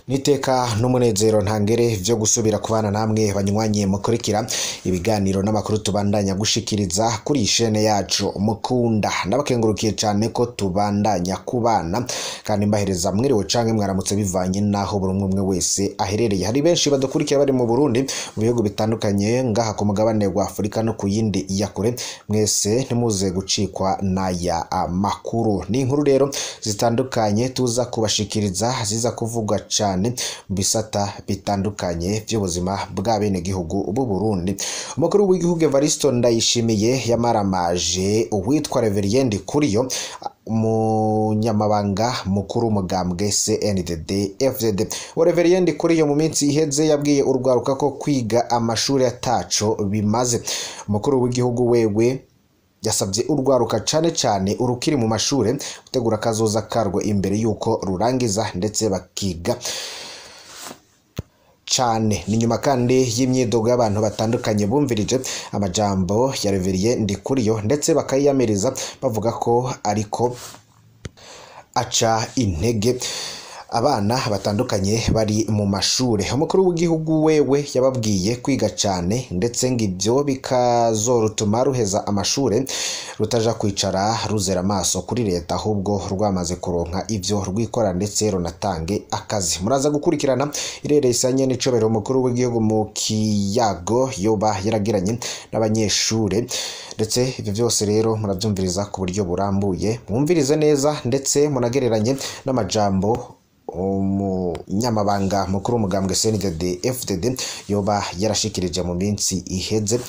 Niteka n'umunezero ntangere vyo gusubira kubana namwe banywanye mukurikira ibiganiro n'amakuru tubandanya gushikiriza kuri chaîne yacu mukunda. Ndabakengurukiye cyane ko tubandanya kubana kandi mbahereza mwiriwe canke mwaramutse bivanye naho buri umwe wese aherereye. Hari benshi badukurikira bari mu Burundi, mu bihugu bitandukanye ngaha ku mugabane wa Afrika no ku yindi ya kure. Mwese ntimuze gucikwa n'aya makuru. Ni inkuru rero zitandukanye tuza kubashikiriza ziza kuvuga cyane bisata bitandukanye by'ubuzima bwa bene gihugu b'u Burundi. Umukuru w'igihugu Evaristo Ndayishimiye yamaramaje uwitwa Reverien Ndikuriyo, umunyamabanga mukuru mugambwe CNDD FDD. Reverien Ndikuriyo mu minsi iheze yabwiye urwaruka ko kwiga amashuri ataco bimaze. Umukuru w'igihugu wewe yasabye urwaruka cane cane urukiri mu mashure gutegura kazoza karwo imbere yuko rurangiza ndetse bakiga cane. Ni nyuma kandi y'imyidogo y'abantu batandukanye bumvirije amajambo ya Reverien Ndikuriyo ndetse bakayiyamiriza bavuga ko ariko aca intege abana batandukanye bari mu mashure. Umukuru w'igihugu wewe yababwiye kwiga cane ndetse ngo ivyo bikazorutuma ruheza amashure rutaja kwicara ruzera amaso kuri leta, ahubwo rwamaze kuronka ivyo rwikora ndetse runatange akazi. Muraza gukurikirana irere isanye n'icobero umukuru w'igihugu mu kiyago yoba yaragiranye n'abanyeshure, ndetse ivyo vyose rero muravyumviriza ku buryo burambuye. Mwumvirize neza ndetse munagereranye n'amajambo umunyamabanga mukuru mugambwe CNDD FDD yoba yarashikirije mu minsi iheze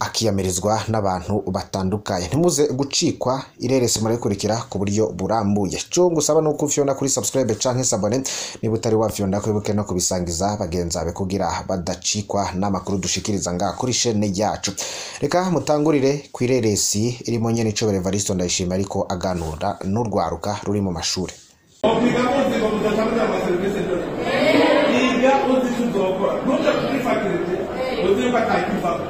akiyamirizwa n'abantu batandukanye. Ntimuze gucikwa irerese murayikurikira ku buryo burambuye. Cyo ngusaba nuko ufyonda kuri subscribe canke s'abonner niba utari wafyonda, kwibuke no kubisangiza bagenzi bawe kugira badacikwa n'amakuru dushikiriza ngaha kuri chaîne yacu. Reka mutangurire ku ireresi irimo nyene ico Evaristo Ndayishimiye ariko aganura n'urwaruka ruri mu mashure. Kwiga uzi ngo mudatanga amaserivisi yose, iga uzi icyo uzokora, ntuja kuri faculté uzi yuko atakivamo.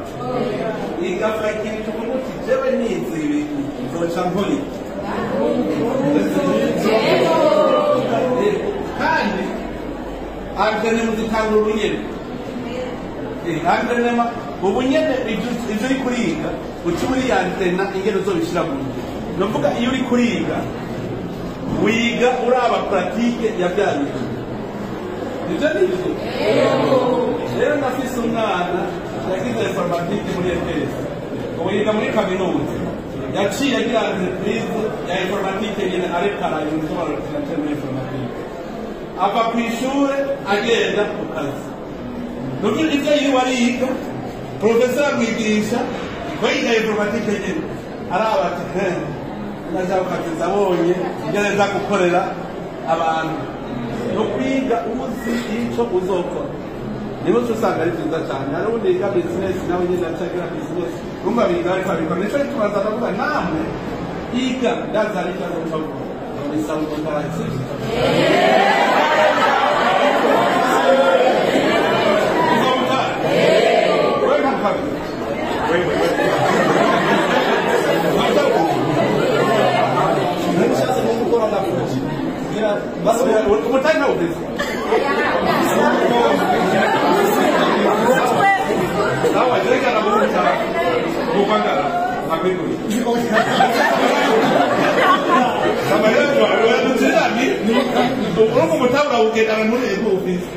Iga faculté uvuga uti jewe nize ibi nzoca nkora iki. Kandi entraînement zitangura ubunyene, entraînement ubunyene ivyo uri kuriga uca uriyantena ingene uzobishira mu ngiro. Novuga iyo uri kuriga wiga uraba pratique ya bya bintu. Nivyo nivyo. Rero ndafise umwana yagize informatique muri ETS, ubu yiga muri kaminuza, yaciye agira entreprise ya informatique nyene, arepara ibintu vy'amaordinateur muri informatique. Ava kw'ishure agenda ku kazi. Nuvyo ivyo yiwe ariga, professeur amwigisha ko yiga informatique nyene, araba ati naja kukazi abonye ibyo nza gukorera abantu. No kwiga uzi ico uzokora nibo usanga ari vyiza cane. Hari uwundi yiga business nawe nyene acagira business, urumva biga ariko abikora. Nico gituma nza ndavuga namwe iga ndazi hari ikibazo muca gukora bisaba umutazi. Wewe ntabwo wewe umutari ntawo ufise. Sawa, jerekana muri mukwangara akwiguri. Urumva umutari urawugendana nturebe ufise.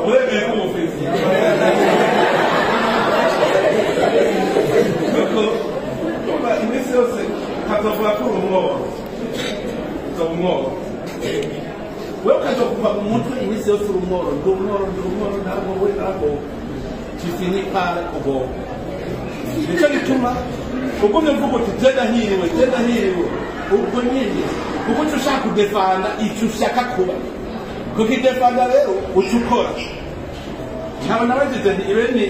Uremeye ko ufise. Kuko iminsi yose kazovuga ko uri umworo, uzoba umworo. Wewe ukaja kuva mu mutwe iminsi yose uri umworo, ndi umworo, ndi umworo, ntabwo uri ntabwo tu finis par kugorwa. Nico gituma ugumye uvuga uti je ndahiriwe, je ndahiriwe, ubwo nyene kuko uca ushaka kudefanda ico ushaka kuba. Kukidefanda rero uca ukora. Nkaba nabagize nti ibeni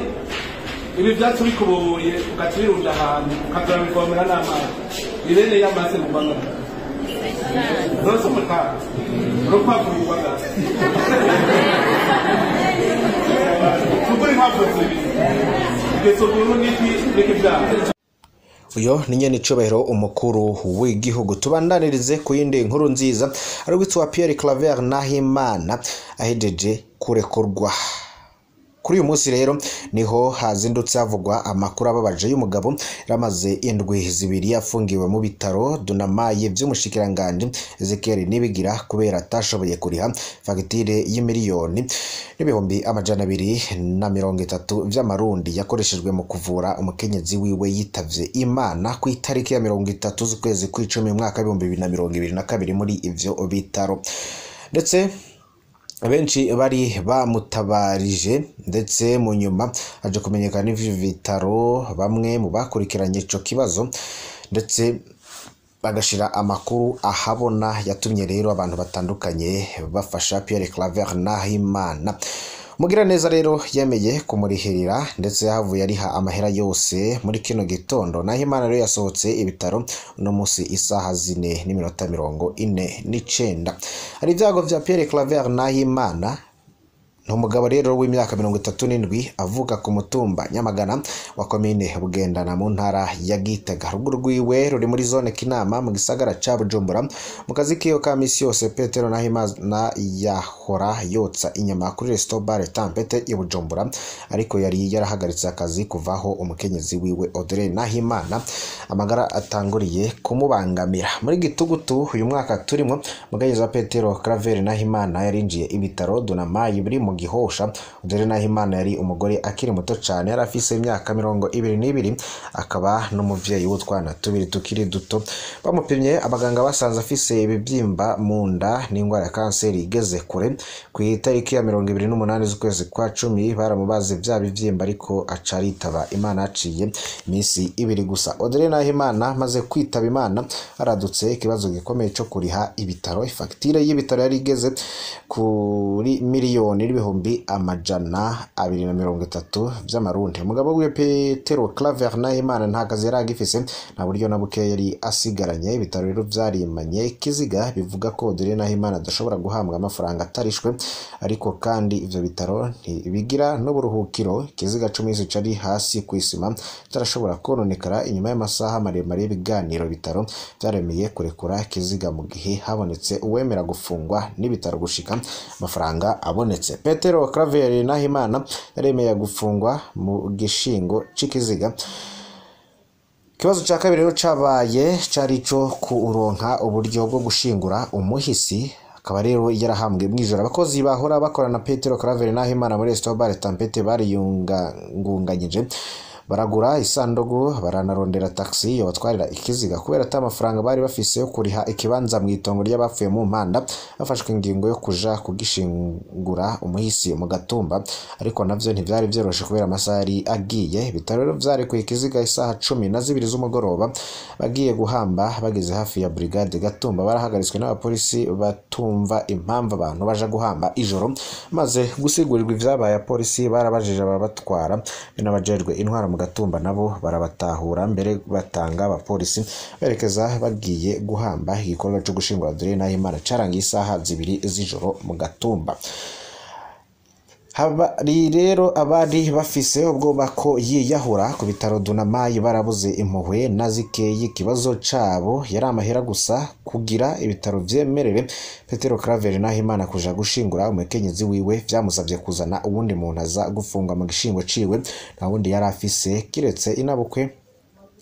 ibi vyatsi ubikubuye ugaca ubirunda ahantu ukazabivomera n'amazi, irene y'amase mu Rwanda rose umutaka urukwavu rugwagara tugura inkwavu zibiri igesuguru n'iki n'ikivyara. Uyo ni nyene icubahiro umukuru w'igihugu. Tubandanirize ku yindi nkuru nziza, ari witwa Pierre Claver Nahimana ahejeje kurekurwa. Kuri uyu munsi rero niho hazindutse havugwa amakuru ababaje y'umugabo yaramaze indwi 2 afungiwe mu bitaro Dunamaye vy'umushikiranganje Ezekiel Nibigira kubera atashoboye kuriha fagitire y'imiliyoni 230,000 vy'amarundi yakoreshejwe mu kuvura umukenyezi wiwe yitavye Imana ku itariki ya 30 z'ukwezi kw'icumi umwaka 2022 muri ivyo bitaro. Ndetse benshi bari bamutabarije, ndetse mu nyuma aje kumenyekana n'ivyo bitaro bamwe mu bakurikiranye ico kibazo ndetse bagashira amakuru ahabona yatumye rero abantu batandukanye bafasha Pierre Claver Nahimana. Mugiraneza rero yemeye kumurihirira ndetse yahavuye ariha amahera yose muri kino gitondo. Nahimana rero yasohotse ibitaro no musi isaha 4:49. Hari ibyago vya Pierre Claver Nahimana. Ni umugabo rero w'imyaka 37 avuka ku mutumba Nyamagana wa komine Bugendana mu ntara ya Gitega. Ruguru rwiwe ruri muri zone Kinama mu gisagara ca Bujumbura. Mu kazi kiyo ka misi yose Petero Nahimana yahora yotsa inyama kuri Resto Bar Tempete i Bujumbura, ariko yari yarahagaritse akazi kuvaho umukenyezi wiwe Audrey Nahimana amagara atanguriye kumubangamira. Muri gitugutu uyu mwaka turimo, umukenyezi wa Petero Claver Nahimana yarinjiye ibitaro Dunamayi biri mu Gihosha. Audrey Nahimana yari umugore akiri muto cyane, yari afise imyaka 22, akaba n'umuvyeyi w'utwana tubiri tukiri duto. Bamupimye abaganga basanze afise ibibyimba mu nda n'ingwara ya kanseri igeze kure. Ku itariki ya 28 z'ukwezi kwa 10 baramubaze vya bivyimba, ariko aca aritaba Imana aciye imisi 2 gusa. Audrey Nahimana maze kwitaba Imana aradutse ikibazo gikomeye co kuriha ibitaro. Ifagitire y'ibitaro yari igeze kuri 2,230,000 vy'amarundi. Umugabo wiwe Petero Claver Nahimana nta kazi yari agifise, nta buryo na buke yari asigaranye. Ibitaro rero vyarimanye ikiziga, bivuga ko Audrey Nahimana adashobora guhambwa amafaranga atarishwe, ariko kandi ivyo bitaro ntibigira n'uburuhukiro. Ikiziga c'umwisi cari hasi kw'isima carashobora kononekara inyuma y'amasaha maremare y'ibiganiro. Bitaro vyaremeye kurekura ikiziga mu gihe habonetse uwemera gufungwa n'ibitaro gushika amafaranga abonetse. Petero Claver Nahimana yaremeye gufungwa mu gishingo c'ikiziga. Ikibazo ca kabiri rero cabaye cari ico kuronka uburyo bwo gushingura umuhisi, akaba rero yarahambwe mw'ijoro. Abakozi bahora bakorana Petero Claver Nahimana muri Resto Bar Tempete bariyungunganyije baragura isandugu, baranarondera taxi yo batwarira ikiziga. Kubera ata amafaranga bari bafise yo kuriha ikibanza mu itongo ry'abapfuye mu Mpanda, bafashwe ingingo yo kuja kugishingura umuhisi mu Gatumba, ariko navyo ntivyari vyoroshe kubera amasaha yari agiye. Ibitaro rero vyarekuye ikiziga isaha 12 z'umugoroba. Bagiye guhamba bageze hafi ya brigade Gatumba barahagaritswe n'abapolisi batumva impamvu abantu baja guhamba ijoro. Maze gusigurwa ivyabaye, abapolisi barabajije ababatwara n'abajejwe intwara mu Gatumba, nabo barabatahura mbere batanga abapolisi berekeza bagiye guhamba. Igikorwa cyo gushingura Audrey Nahimana carangiye isaha 2 z'ijoro mu Gatumba. Habari rero abari bafise ubwoba ko yiyahura ku bitaro Dunamayi barabuze impuhwe na zikeyi. Ikibazo cabo yari amahera gusa kugira ibitaro vyemerere Petero Claver Nahimana kuja gushingura umukenyezi wiwe. Vyamusavye kuzana uwundi muntu aza gufungwa mu gishingo ciwe, nta wundi yari afise kiretse inabukwe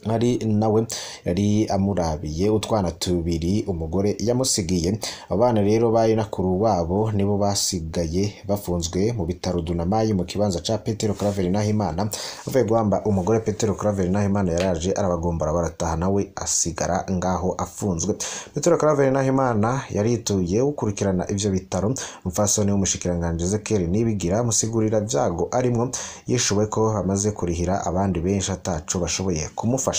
ari nawe yari amurabiye utwana tubiri umugore yamusigiye. Abana rero bari nakuru wabo nibo basigaye bafunzwe mu bitaro Dunamayi mu kibanza ca Petero Claver Nahimana. Avuye guhamba umugore Petero Claver Nahimana yaraje arabagombora barataha, nawe asigara ngaho afunzwe. Petero Claver Nahimana yarituye ukurikirana ivyo bitaro, umfasoni w'umushikiranganje Ezekiel Nibigira amusigurira vyago arimwo, yishuwe ko amaze kurihira abandi benshi ataco bashoboye kumufasha.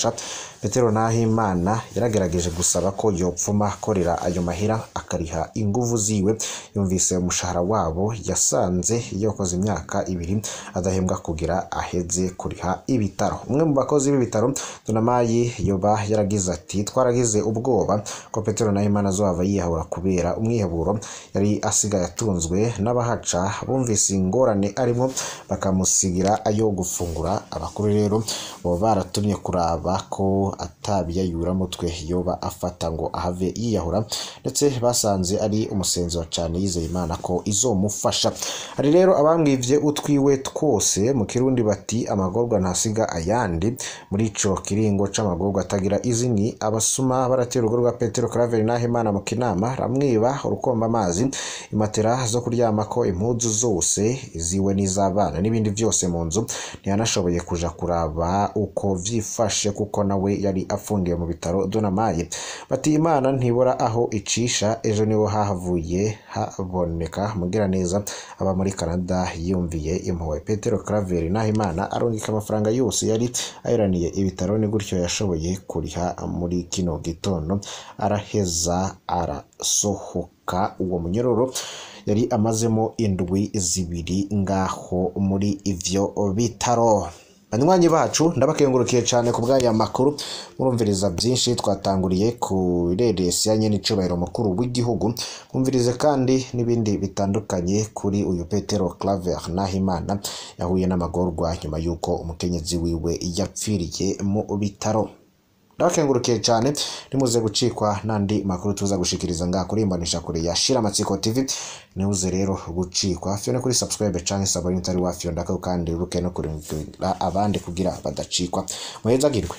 Petero Nahimana yaragerageje gusaba ko yopfuma akorera ayo mahera akariha inguvu ziwe. Yumvise umushahara wabo yasanze yokoze imyaka 2 adahembwa kugira aheze kuriha ibitaro. Umwe mu bakozi b'ibitaro Dunamayi yoba yaragize ati: twaragize ubwoba ko Petero Nahimana azohava yiyahura kubera umwiheburo yari asigaye atunzwe n'abahaca. Bumvise ingorane arimo bakamusigira ayo gufungura. Abakuru rero bo baratumye kuraba baraba ko atabiyayuramutwe yoba afata ngo ahave yiyahura, ndetse basanze ari umusenzi wa cane yizeye Imana ko izomufasha. Hari rero abamwivye utwiwe twose, mu Kirundi bati amagorwa ntasiga ayandi. Muri ico kiringo c'amagorwa atagira izini, abasuma baratera urugo rwa Petero Claver Nahimana mu Kinama, ramwiba urukomba amazi, imatera zo kuryamako, impuzu zose iziwe n'iz'abana n'ibindi vyose mu nzu. Ntiyanashoboye kuja kuraba uko vyifashe kuko nawe yari afungiwe mu bitaro Donamaye. Bati Imana ntibura aho icisha, ejo niho hahavuye haboneka Mugiraneza aba muri Canada yumviye impuhwe Petero Claver Nahimana, arungika amafaranga yose yari ayiraniye ibitaro. Ni gutyo yashoboye kuriha muri kino gitondo, araheza arasohoka uwo munyororo yari amazemo indwi 2 ngaho muri ivyo bitaro. Banywanyi bacu, ndabakengurukiye cyane ku bw'aya makuru. Murumviriza byinshi twatanguriye ku reresi ya nyene icubahiro mukuru w'igihugu, mwumvirize kandi n'ibindi bitandukanye kuri uyu Petero Claver Nahimana yahuye n'amagorwa nyuma y'uko umukenyezi wiwe yapfiriye mu bitaro. Ndabakengurukiye cyane, ntimuze gucikwa n'andi makuru tuza gushikiriza ngaha kuri Imbonesha Kure ya Shiramatsiko TV. Ntimuze rero gucikwa, fyone kuri subscribe canke sabone utari wafyondako, kandi wibuke no kurindira abandi kugira badacikwa. Muhezagirwe.